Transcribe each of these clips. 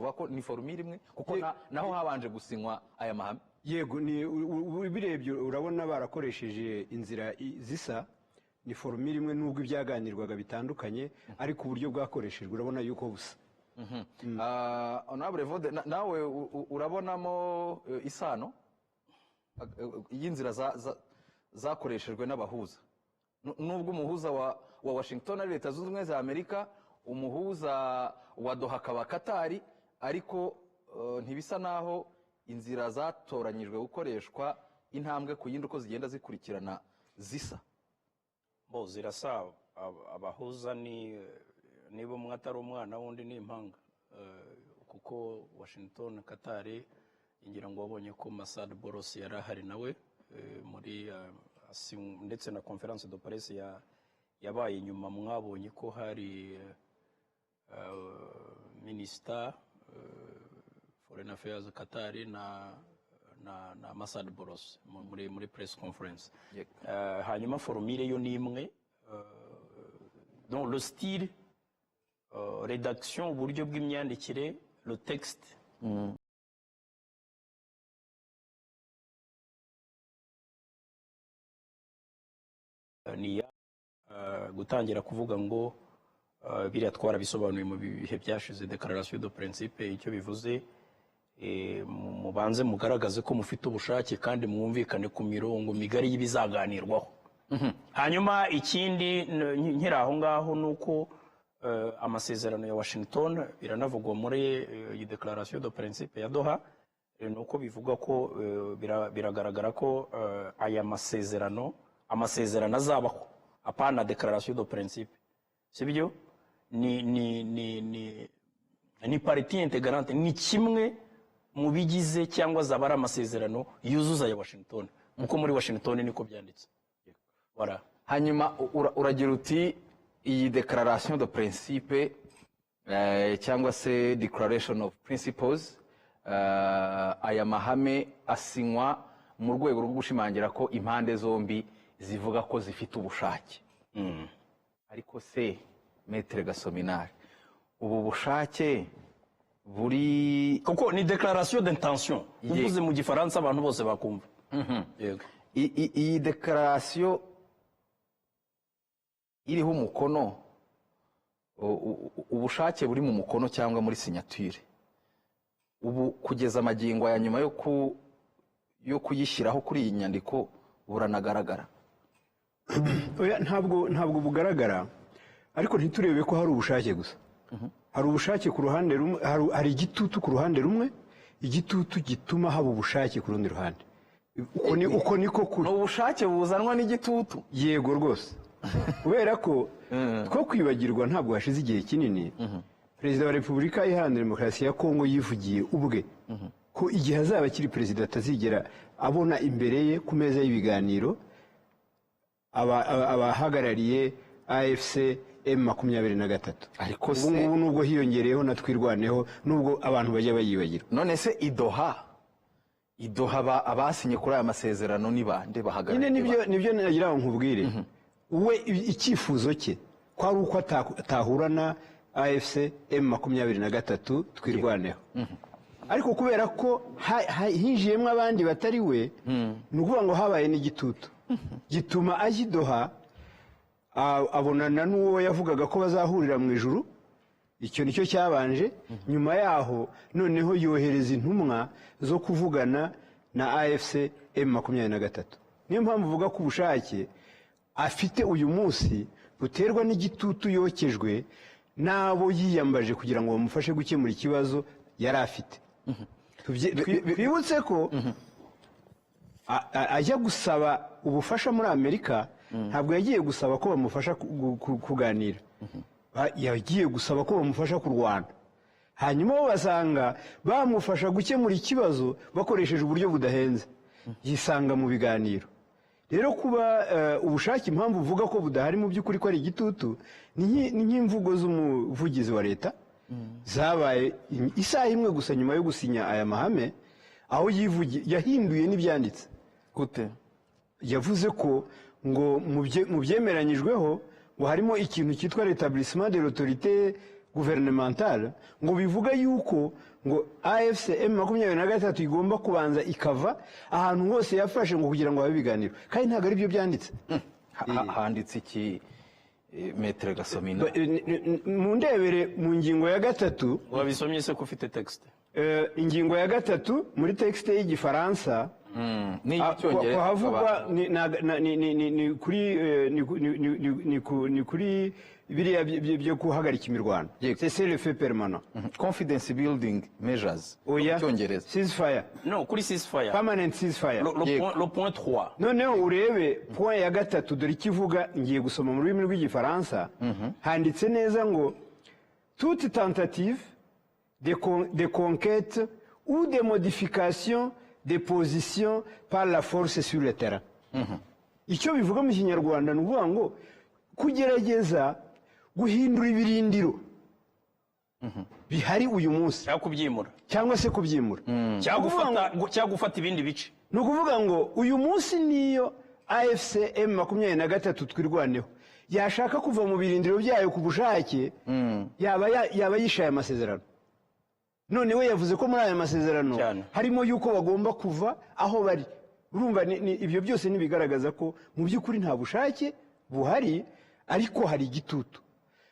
Twavuga ko ni formule imwe, kuko naho habanje gusinywa aya mahame. Yego, ni ubirebye urabona barakoresheje inzira zisa, ni formule imwe, nubwo ibyaganirwaga bitandukanye, ariko uburyo bwakoreshejwe urabona yuko busa. Honorable Evode, nawe urabonamo isano y'inzira zakoreshejwe n'abahuza? Nubwo umuhuza wa Washington ari Leta Zunze Ubumwe za Amerika, umuhuza wa Doha akaba Katari, ariko ntibisa naho inzira zatoranyijwe gukoreshwa intambwe ku yindi uko zigenda zikurikirana zisa? Bo zirasa. Abahuza ni niba umwe atari umwana w'undi ni impanga. Kuko Washington, Qatar, ngira ngo wabonye ko Massad Boulos yari ahari nawe muri ndetse na conférence de presse yabaye inyuma, mwabonye ko hari minisita foreign affairs Qatar na Massad Boulos muri press conference. Hanyuma formule yo ni imwe, donc le style, rédaction, uburyo bw'imyandikire, le texte ni ya gutangira kuvuga ngo biriya twarabisobanuye mu bihe byashize, déclaration de principe icyo bivuze, mubanze mugaragaze ko mufite ubushake kandi mwumvikane ku mirongo migari y'ibizaganirwaho. Hanyuma ikindi nkiri aho ngaho ni uko amasezerano ya Washington, biranavugwa muri iyi déclaration de principe ya Doha, ni uko bivuga ko biragaragara ko aya masezerano, amasezerano azabaho, apana déclaration de principe, sibyo, ni partie intégrante, ni kimwe mu bigize cyangwa azaba ari amasezerano yuzuza ya Washington, kuko muri Washington niko byanditse. Voilà. Hanyuma uragira uti iyi déclaration de principe cyangwa se declaration of principles, aya mahame asinywa mu rwego rwo gushimangira ko impande zombi zivuga ko zifite ubushake. Ariko se Maître Gasominari, ubu bushake buri Kuko ni déclaration d'intention, uvuze mu Gifaransa abantu bose bakumva. Yego. Iyi déclaration iriho umukono, ubushake buri mu mukono cyangwa muri signature, ubu kugeza amagingo ya nyuma yo kuyishyiraho kuri iyi nyandiko buranagaragara? Oya, ntabwo bugaragara, ariko ntiturebe ko hari ubushake gusa. Hari ubushake ku ruhande rumwe, hari igitutu ku ruhande rumwe, igitutu gituma haba ubushake ku rundi ruhande. Uko niko kuri. Ni ubushake buzanwa n'igitutu? Yego rwose, kubera ko two kwibagirwa, ntabwo hashize igihe kinini Perezida wa Repubulika Iharanira Demokarasi ya Kongo yivugiye ubwe ko igihe azaba akiri perezida atazigera abona imbere ye ku meza y'ibiganiro abahagarariye AFC M23. Ariko Ubu se ngubu nubwo hiyongereyeho na Twirwaneho, nubwo abantu bajya bayibagirwa. None se i Doha abasinye kuri aya masezerano ni bande? Nyine Bahagarariye nibyo nagira ngo nkubwire. We icyifuzo cye ko ari uko atahura na AFC M23, Twirwaneho, ariko kubera ko hinjiyemo abandi batari we, ni ukuvuga ngo habaye n'igitutu gituma ajya i Doha, abonana n'uwo yavugaga ko bazahurira mu ijuru. Icyo nicyo cyabanje. Nyuma yaho noneho yohereza intumwa zo kuvugana na AFC M23. Niyo mpamvu uvuga ko ubushake afite uyu munsi buterwa n'igitutu yokejwe n'abo yiyambaje kugira ngo bamufashe gukemura ikibazo yari afite. Twibutse ko ajya gusaba ubufasha muri Amerika, ntabwo yagiye gusaba ko bamufasha kuganira. Yagiye gusaba ko bamufasha kurwana, hanyuma bo basanga bamufasha gukemura ikibazo bakoresheje uburyo budahenze, yisanga mu biganiro. Rero kuba ubushake, impamvu uvuga ko budahari mu by'ukuri ko ari igitutu, ni nk'imvugo z'umuvugizi wa leta zabaye isaha imwe gusa nyuma yo gusinya aya mahame, aho yivugi yahinduye n'ibyanditse. Gute? Yavuze ko ngo mu byemeranyijweho ngo harimo ikintu cyitwa rétablissement de l'autorité. gouvernementale, ngo bivuga yuko ngo AFC M23 igomba kubanza ikava ahantu hose yafashe ngo kugira ngo habe ibiganiro, kandi ntabwo ari byo byanditse. Handitse iki, Maître Gasomina? Mu ndebere mu ngingo ya 3. Wabisomye se ko ufite texte? Ingingo ya 3 muri texte y'Igifaransa. N'icyongereza. Kuhavugwa ni ni kuri ni kuri biriya byo guhagarika imirwano, cessez-le-feu permanent. Confidence building measures. Oya. Cyongereza. Ceasefire. No, kuri ceasefire. Permanent ceasefire. Le point 3. Noneho urebe point ya 3, dore ikivuga. Ngiye gusoma mu rurimi rw'Igifaransa. Handitse neza ngo: "Toute tentative de conquête ou de modification des positions par la force sur le terrain." Icyo bivuga mu Kinyarwanda ni ukuvuga ngo kugerageza guhindura ibirindiro bihari uyu munsi. Cyangwa kubyimura. Cyangwa se kubyimura. Cyangwa gufata ibindi bice. Ni ukuvuga ngo uyu munsi niyo AFC M23 Twirwaneho yashaka kuva mu birindiro byayo ku bushake, yaba yishaye amasezerano. None we yavuze ko muri aya masezerano harimo yuko bagomba kuva aho bari. Urumva ibyo byose nibigaragaza ko mu by'ukuri nta bushake buhari, ariko hari igitutu,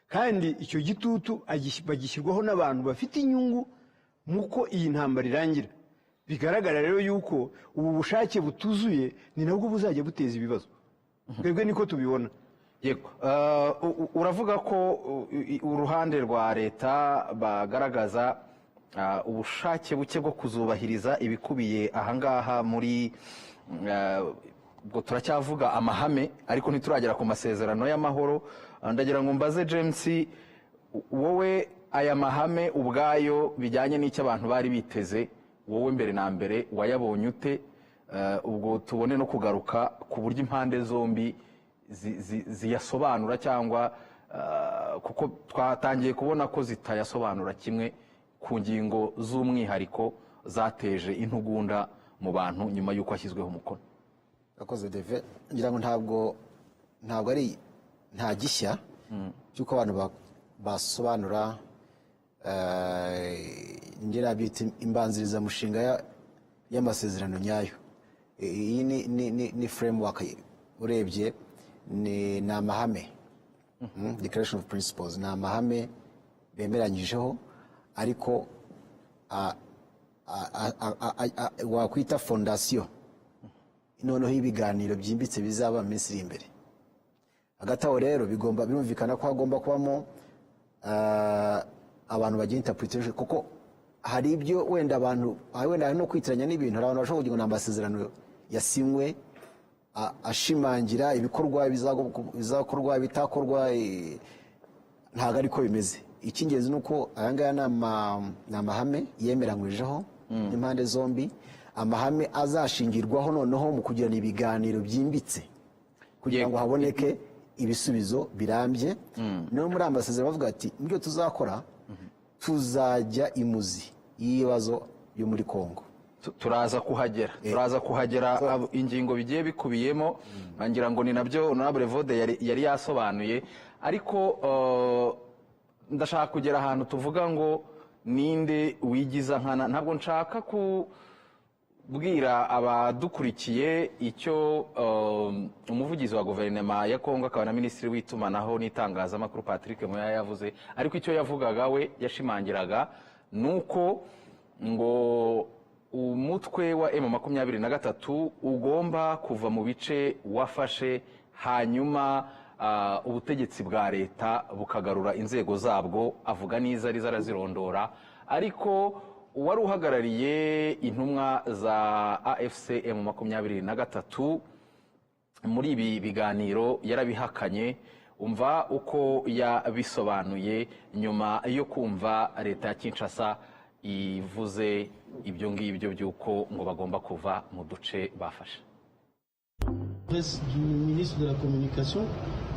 kandi icyo gitutu bagishyirwaho n'abantu bafite inyungu muko iyi ntambara irangira. Bigaragara rero yuko ubu bushake butuzuye ni nabwo buzajya buteza ibibazo. Twebwe niko tubibona. Yego. Uravuga ko uruhande rwa leta bagaragaza ubushake buke bwo kuzubahiriza ibikubiye ahangaha muri ubwo turacyavuga amahame, ariko ntituragera ku masezerano y'amahoro. Ndagira ngo mbaze James, wowe aya mahame ubwayo bijyanye n'icyo abantu bari biteze, wowe mbere na mbere wayabonye ute? Ubwo tubone no kugaruka ku buryo impande zombi ziyasobanura, cyangwa kuko twatangiye kubona ko zitayasobanura kimwe ku ngingo z'umwihariko zateje intugunda mu bantu nyuma y'uko ashyizweho umukono. Akoze deve, ngira ngo ntabwo ari nta gishya cy'uko abantu basobanura, ngira byita imbanzirizamushinga y'amasezerano nyayo. Iyi ni framework, urebye ni amahame, declaration of principles ni amahame bemeranyijeho, ariko wakwita fondation noneho ibiganiro byimbitse bizaba mu minsi iri imbere. Hagati aho rero bigomba, birumvikana ko hagomba kubamo abantu bagira interpretation, kuko hari ibyo wenda abantu, wenda hari no kwitiranya n'ibintu. Hari abantu bashobora kugira ngo ni amasezerano yasinywe ashimangira ibikorwa bizakorwa, bitakorwa. Ntabwo ariko bimeze. Icy'ingenzi ni uko aya ngaya ni amahame yemeranywijeho n'impande zombi, amahame azashingirwaho noneho mu kugirana ibiganiro byimbitse kugira ngo haboneke ibisubizo birambye. No muri aya masezerano bavuga ati ibyo tuzakora, tuzajya imuzi y'ibibazo byo muri Kongo. Turaza kuhagera ingingo bigiye bikubiyemo, ngira ngo ni nabyo Honorable Vode yari yasobanuye. Ariko ndashaka kugera ahantu tuvuga ngo ninde wigiza nkana. Ntabwo nshaka kubwira abadukurikiye icyo umuvugizi wa guverinoma ya Kongo akaba na minisitiri w'itumanaho n'itangazamakuru Patrick Muyaya yavuze, ariko icyo yavugaga, we yashimangiraga ni uko ngo umutwe wa M23 ugomba kuva mu bice wafashe, hanyuma ubutegetsi bwa leta bukagarura inzego zabwo. Avuga n'izo ari zo, arazirondora. Ariko uwari uhagarariye intumwa za AFC M23 muri ibi biganiro yarabihakanye. Umva uko yabisobanuye nyuma yo kumva leta ya Kinshasa ivuze ibyo ngibyo by'uko ngo bagomba kuva mu duce bafashe. Presse du ministre de la Communication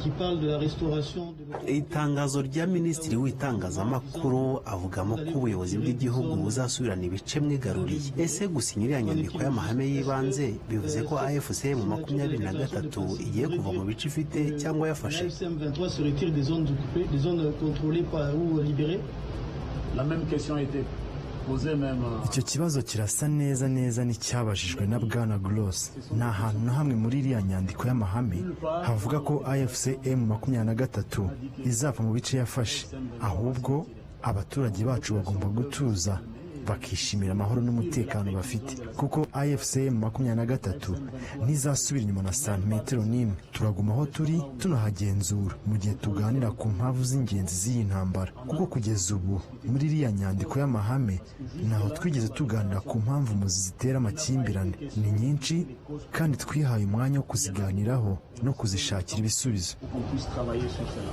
qui parle de la restauration de l'autorité. Itangazo rya minisitiri w'itangazamakuru avugamo ko ubuyobozi bw'igihugu buzasubirana ibice mwigaruriye. Ese gusinya iriya nyandiko y'amahame y'ibanze bivuze ko AFC M23 igiye kuva mu bice ifite cyangwa yafashe? L'AFC M23 se retire des zones occupées, des zones contrôlées par ou libérées. La même question a été posée même. Icyo kibazo kirasa neza neza n'icyabajijwe na Bwana Gross. Nta hantu na hamwe muri iriya nyandiko y'amahame havuga ko AFC M23 izava mu bice yafashe. Ahubwo abaturage bacu bagomba gutuza, bakishimira amahoro n'umutekano bafite, kuko AFC M23 ntizasubira inyuma na santimetero n'imwe. Turaguma aho turi, tunahagenzura mu gihe tuganira ku mpamvu z'ingenzi z'iyi ntambara, kuko kugeza ubu muri iriya nyandiko y'amahame ntaho twigeze tuganira ku mpamvu muzi zitera amakimbirane. Ni nyinshi kandi twihaye umwanya wo kuziganiraho no kuzishakira ibisubizo. Pour qu'on puisse travailler sur cela.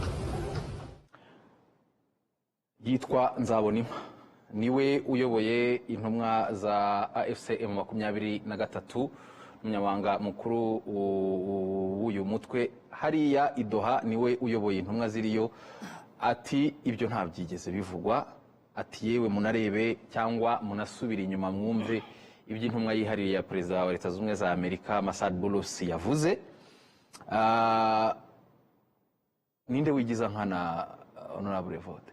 Yitwa Nzabonimpa, niwe uyoboye intumwa za AFC M23, umunyamabanga mukuru w'uyu mutwe hariya i Doha, niwe uyoboye intumwa ziriyo. Ati ibyo ntabyigeze bivugwa. Ati yewe, munarebe cyangwa munasubire inyuma mwumve ibyo intumwa yihariye ya perezida wa Leta Zunze Ubumwe za Amerika, Massad Boulos, yavuze. Ninde wigiza nkana, Honorable Vote?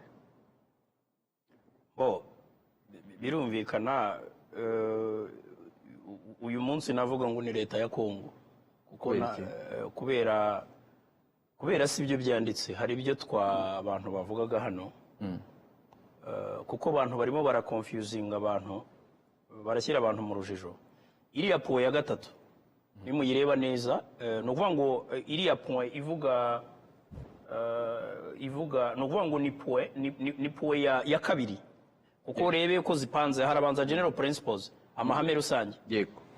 Bo birumvikana, uyu munsi navuga ngo ni leta ya Kongo, kuko Kubera iki? Kubera si ibyo byanditse, hari ibyo twa abantu bavugaga hano. Kuko abantu barimo baraconfusinga abantu, barashyira abantu mu rujijo. Iriya point ya gatatu nimuyireba neza, ni ukuvuga ngo iriya point ivuga, ni ukuvuga ngo ni point ni point ya kabiri, kuko urebe ko zipanze, harabanza general principles, amahame rusange.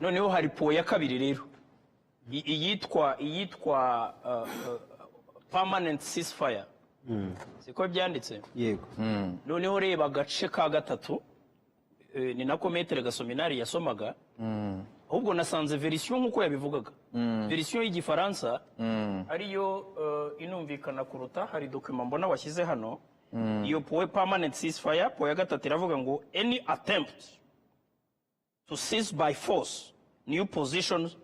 Noneho hari point ya kabiri rero, iyitwa permanent ceasefire, siko byanditse? Yego. Noneho reba agace ka gatatu, ni nako Maître Gasominari yasomaga. Ahubwo nasanze version nk'uko yabivugaga, version y'Igifaransa ariyo inumvikana kuruta. Hari document mbona washyize hano. Iyo point permanent ceasefire, point ya gatatu iravuga ngo "Any attempt to seize by force new positions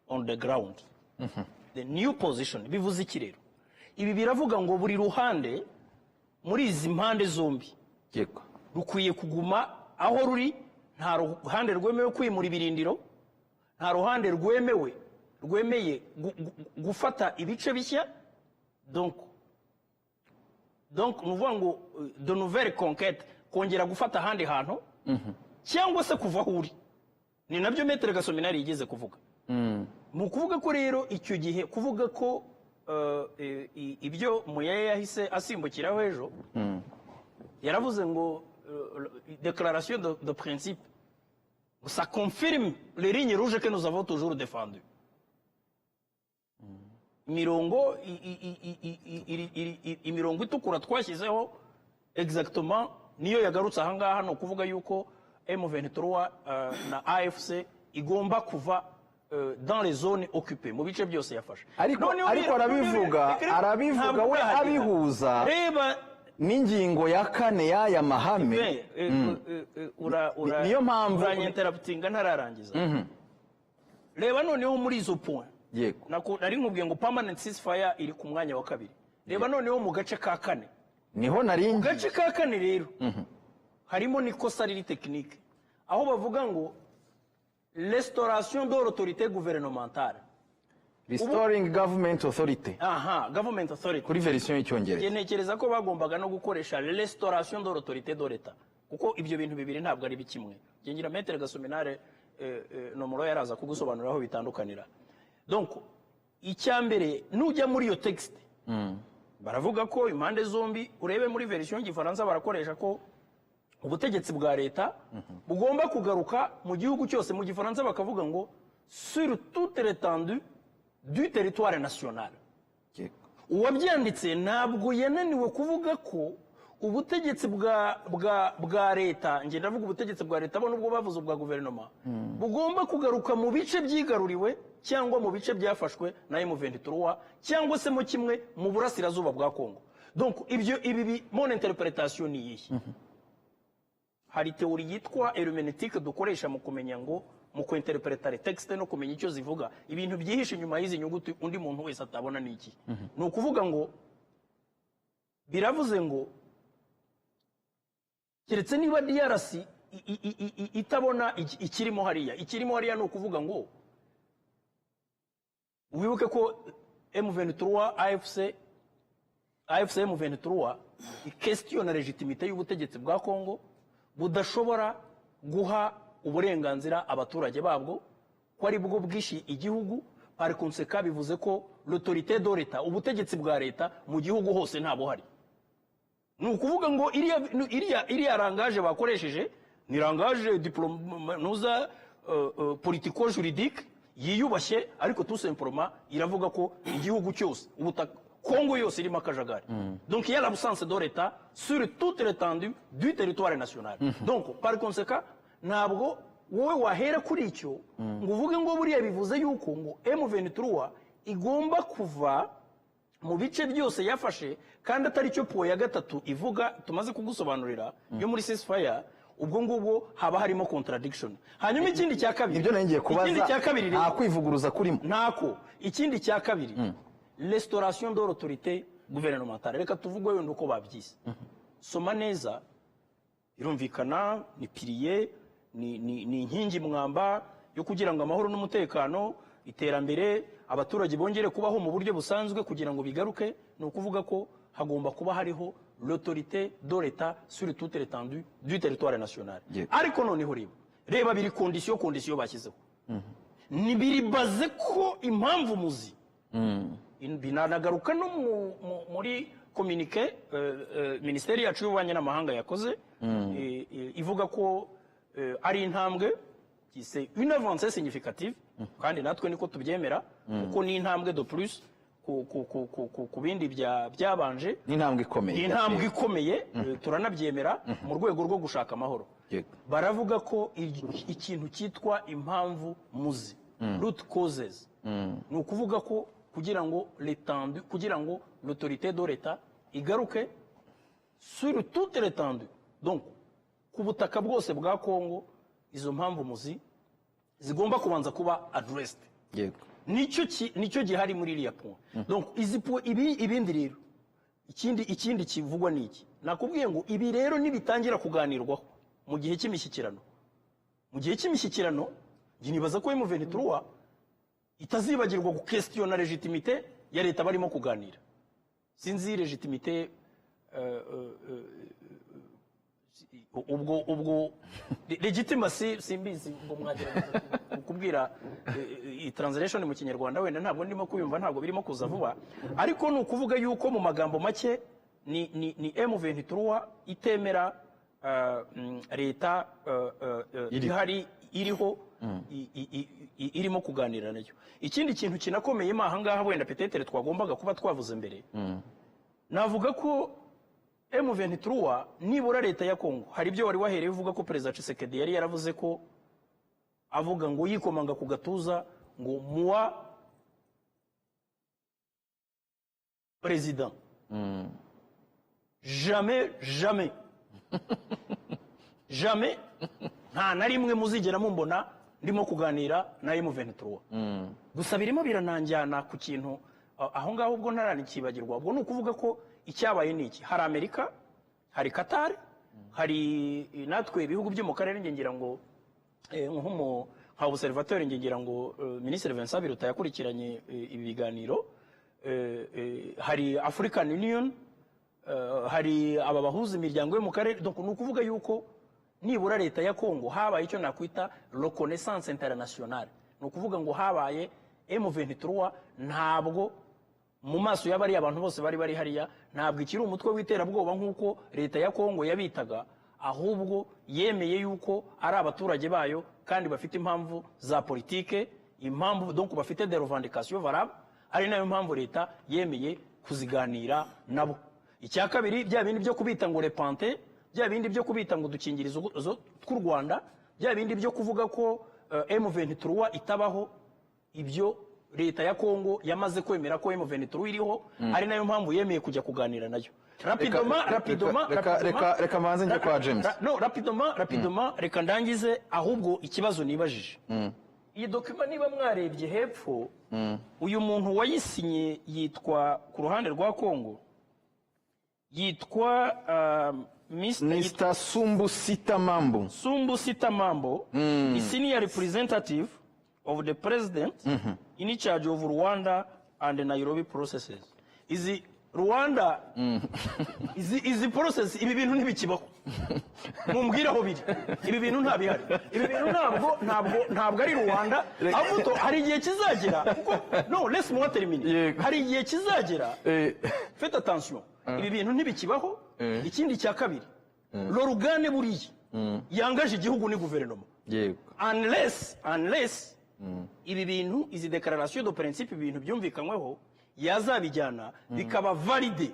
on the ground." The new position bivuze iki rero? Ibi biravuga ngo buri ruhande muri izi mpande zombi rukwiye kuguma aho ruri. Nta ruhande rwemewe kwimura ibirindiro, nta ruhande rwemewe rwemeye gufata ibice bishya. Donc ni ukuvuga ngo de nouvelle conquête, kongera gufata ahandi hantu cyangwa se kuva aho uri. Ni nabyo Maître Gasominari yigeze kuvuga. Mu kuvuga ko rero icyo gihe, kuvuga ko ibyo Muyaya yahise asimbukiraho ejo, yaravuze ngo déclaration de principe, ça confirme les lignes rouges que nous avons toujours défendues. Imirongo imirongo itukura twashyizeho exactement niyo yagarutse ahangaha. Ni ukuvuga yuko M23 na AFC igomba kuva dans les zones occupées, mu bice byose yafashe. Ariko Noneho ariko arabivuga reka arabivuga ntabwo we urahagera. abihuza Reba n'ingingo ya kane y'aya mahame. Niyo mpamvu Uranyinterruptinga ntararangiza. Reba noneho muri izo point. Nari nkubwiye ngo permanent ceasefire iri ku mwanya wa kabiri. Reba noneho mu gace ka kane. Niho nari Mu ngiye. gace ka kane rero harimo n'ikosa riri technique, aho bavuga ngo restauration de l'autorité gouvernementale. Restoring government authority. Aha, government authority. Kuri version y'Icyongereza. Njye ntekereza ko bagombaga no gukoresha restauration de l'autorité de l'État, kuko ibyo bintu bibiri ntabwo ari bikimwe. Njye ngira Maître Gasominare nomero yaraza kugusobanurira aho bitandukanira. Donc icya mbere, nujya muri iyo texte, baravuga ko impande zombi, urebe muri version y'Igifaransa, barakoresha ko ubutegetsi bwa leta bugomba kugaruka mu gihugu cyose. Mu Gifaransa bakavuga ngo sur toute l'étendue du territoire national. Uwabyanditse ntabwo yananiwe kuvuga ko Ubutegetsi bwa leta, njye ndavuga ubutegetsi bwa leta, bo nubwo bavuze ubwa guverinoma, bugomba kugaruka mu bice byigaruriwe cyangwa mu bice byafashwe na M23, cyangwa se mu kimwe mu burasirazuba bwa Kongo. Donc ibyo ibi mon interprétation ni iyihe? Hari théorie yitwa herméneutique dukoresha mu kumenya ngo mu kwinterpreta les textes no kumenya icyo zivuga, ibintu byihishe inyuma y'izi nyuguti undi muntu wese atabona ni iki. Ni ukuvuga ngo biravuze ngo keretse niba DRC itabona ikirimo hariya. Ikirimo hariya ni ukuvuga ngo wibuke ko M23 AFC M23 iquestionna légitimité y'ubutegetsi bwa Congo budashobora guha uburenganzira abaturage babwo, ko ari bwo bwishi igihugu. Par conséquent, bivuze ko l'autorité de l'État, ubutegetsi bwa leta mu gihugu hose, nta buhari. Ni ukuvuga ngo iriya langage bakoresheje ni langage nuza politico juridique yiyubashye, ariko tout simplement iravuga ko igihugu cyose, ubutaka Kongo yose irimo akajagari. Donc il y a l'absence de l'État sur toute l'étendue du territoire national. Donc par conséquent, ntabwo wowe wahera kuri icyo ngo uvuge ngo buriya bivuze yuko ngo M23 igomba kuva mu bice byose yafashe, kandi atari cyo point ya gatatu ivuga tumaze kugusobanurira yo muri ceasefire. Ubwo ngubwo haba harimo contradiction. Hanyuma ikindi cya kabiri, Ibyo nari ngiye kubaza. Ikindi cya kabiri rero, Nta kwivuguruza kurimo? Ntako. Ikindi cya kabiri, restauration de l'autorité gouvernementale, reka tuvuge wenda uko babyise. Soma neza, birumvikana, ni pilier, ni inkingi mwamba yo kugira ngo amahoro n'umutekano, iterambere, abaturage bongere kubaho mu buryo busanzwe kugira ngo bigaruke. Ni ukuvuga ko hagomba kuba hariho l'autorité de l'État sur toute l'étendue du territoire national. Ariko noneho reba biri condition bashyizeho ni biri baze ko impamvu muzi binanagaruka no muri communiqué minisiteri yacu y'ububanyi n'amahanga yakoze, ivuga ko ari intambwe, c'est une avancée significative, kandi natwe niko tubyemera, kuko ni intambwe de plus ku bindi byabanje. Ni intambwe ikomeye. Ni intambwe ikomeye, turanabyemera mu rwego rwo gushaka amahoro. Baravuga ko ikintu cyitwa impamvu muzi, root causes, ni ukuvuga ko kugira ngo l'étendue, kugira ngo l'autorité de l'État igaruke sur toute l'étendue, donc ku butaka bwose bwa Congo, izo mpamvu muzi zigomba kubanza kuba addressed. Nicyo gihari muri iriya point. Donc izi point, ibi ibindi rero, ikindi kivugwa ni iki? Nakubwiye ngo ibi rero nibitangira kuganirwaho mu gihe cy'imishyikirano, njye nibaza ko M23 itazibagirwa guquestionna légitimité ya leta barimo kuganira. Sinzi légitimité, ubwo legitimacy, simbizi ngo mwagerageza kubwira iyi translation mu Kinyarwanda. Wenda ntabwo ndimo kuyumva, ntabwo birimo kuza vuba, ariko ni ukuvuga yuko mu magambo make ni M23 itemera leta ihari iriho irimo kuganira nayo. Ikindi kintu kinakomeyemo aha ngaha, wenda peut-être twagombaga kuba twavuze mbere, navuga ko M23 nibura leta ya Kongo, hari ibyo wari wahereye uvuga ko Perezida Tshisekedi yari yaravuze, ko avuga ngo yikomanga ku gatuza ngo: "Moi président, jamais, jamais, jamais, nta na rimwe muzigera mumbona ndimo kuganira na M23." Gusa birimo birananjyana ku kintu aho ngaho, ubwo ntaranakibagirwa. Ubwo ni ukuvuga ko icyabaye ni iki? Hari Amerika, hari Qatar, hari natwe ibihugu byo mu karere. Nge ngira ngo nka observateur, nge ngira ngo Minisitiri Vincent Biruta yakurikiranye ibi biganiro. Hari African Union, hari aba bahuza imiryango yo mu karere. Donc ni ukuvuga yuko nibura leta ya Congo habaye icyo nakwita reconnaissance internationale. Ni ukuvuga ngo habaye M23 ntabwo mu maso y'abariya abantu bose bari hariya, ntabwo ikiri umutwe w'iterabwoba nk'uko leta ya Congo yabitaga, ahubwo yemeye yuko ari abaturage bayo kandi bafite impamvu za politike, impamvu donc bafite des revendications valables, ari nayo mpamvu leta yemeye kuziganira nabo. Icya kabiri, bya bindi byo kubita ngo repante, bya bindi byo kubita ngo udukingirizo tw'u Rwanda, bya bindi byo kuvuga ko M23 itabaho, ibyo leta ya Kongo yamaze kwemera ko M23 iriho, ari nayo mpamvu yemeye kujya kuganira nayo. Rapidement, rapidement. Reka mbanze njye kwa James. No, rapidement, rapidement, reka ndangize. Ahubwo ikibazo nibajije, iyi document niba mwarebye hepfo, uyu muntu wayisinye yitwa, ku ruhande rwa Kongo, yitwa Mr. Mr Sumbu Sita Mambo. Sumbu Sita Mambo is senior representative of the president in charge of Rwanda and the Nairobi processes. Izi Rwanda, izi process, ibi bintu ntibikibaho. Mumbwire aho biri. Ibi bintu nta bihari. Ibi bintu ntabwo ari Rwanda. Ahubwo hari igihe kizagera, kuko, no, laisse-moi terminer. Hari igihe kizagera. Faites attention. Ibi bintu ntibikibaho. Ikindi cya kabiri, l'organe buriya yangaje igihugu ni guverinoma. Unless ibi bintu, izi déclaration de principe, ibintu byumvikanyweho, yazabijyana bikaba validé,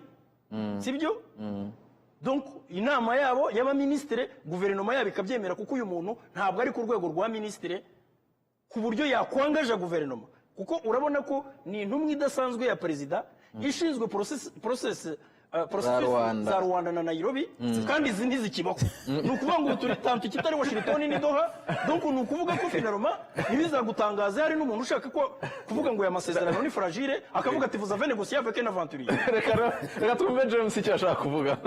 sibyo? Donc inama yabo y'abaminisitire, guverinoma yabo ikabyemera, kuko uyu muntu ntabwo ari ku rwego rwa minisitire ku buryo yakwangaja guverinoma, kuko urabona ko ni intumwa idasanzwe ya perezida ishinzwe processus Rwanda. za Rwanda na Nairobi, kandi izi ntizikibaho. Ni ukuvuga ngo ubu turi tantu kitari Washington ni Doha. Donc ni ukuvuga ko finalement ntibizagutangaza hari n'umuntu ushaka ko kuvuga ngo aya masezerano ni fragile, akavuga ati: "Vous avez négocié avec un aventurier." Reka twumve James icyo ashaka kuvuga.